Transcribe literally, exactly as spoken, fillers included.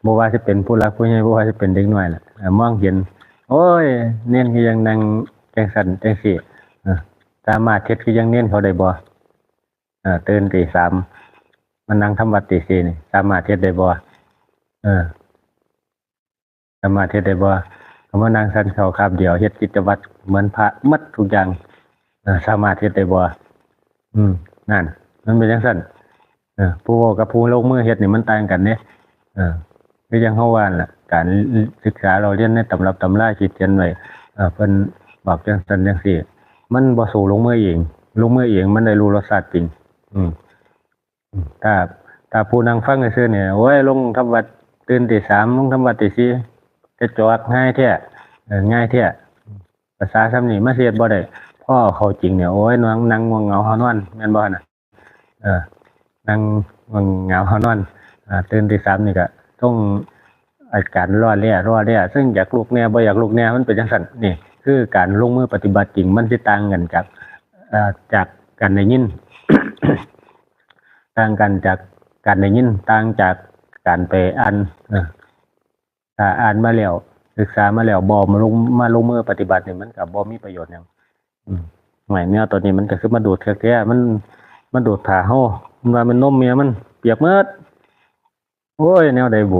บ่ว่าสิเป็นผู้หลักผู้ใหญ่ บ่ว่าสิเป็นเด็กน้อยล่ะ เอ่อ มองเห็น โอ้ย เณรคือยังนั่งจังซั่นจังซี่ เอ่อ สามารถเฮ็ดคือยังเณรเขาได้บ่ เอ่อ ตื่นตีสาม มานั่งทำวัดตีสี่นี่ สามารถเฮ็ดได้บ่ เออ สามารถเฮ็ดได้บ่ ก็มานั่งฉันข้าวคาบเดียว เฮ็ดกิจวัตรเหมือนพระหมดทุกอย่าง เอ่อ สามารถเฮ็ดได้บ่ อืม นั่น มันเป็นจังซั่น เออ ผู้เว้ากับผู้ลงมือเฮ็ดนี่มันต่างกันเด้ เออ คือจั่งเฮาว่านั่นล่ะ การศึกษาเล่าเรียนในตำรับตำราขีดเขียนไว้ เอ่อ เพิ่นบอกจั่งซั่นจั่งซี้ มันบ่สู้ลงมือเอง ลงมือเองมันได้รู้รสชาติจริง อืม ถ้า ถ้าผู้นั่งฟังซื่อๆนี่ โอ้ย ลงทำวัดตื่นตีสาม ลงทำวัดตีสี่ กระจอก ง่ายแท้ เออ ง่ายแท้ ภาษาส่ำนี้มาเฮ็ดบ่ได้ พอเข้าจริงเนี่ย โอ้ย นั่ง นั่งง่วงเหงาหาวนอน แม่นบ่หั่นน่ะ เออ นั่งง่วงเหงาหาวนอน อ่า ตื่นตีสามนี่ก็ต้อง อาการร้อแร่ ร้อแร่ ซึ่งอยากลุกแน่ บ่อยากลุกแน่ มันเป็นจั่งซั่น นี่คือการลงมือปฏิบัติจริง มันสิต่างกันจาก เอ่อ จากการได้ยิน ต่างกันจากการได้ยิน ต่างจากการไปอ่าน เออ ถ้าอ่านมาแล้ว ศึกษามาแล้ว บ่มาลง มาลงมือปฏิบัตินี่ มันก็บ่มีประโยชน์หยัง อืม ห่วย แมวตัวนี้มันก็คือมาดูดคักแท้ มัน มันดูดผ้าเฮา มันว่ามันนมแม่มันเปียกหมด โอ้ย แนวใดบุ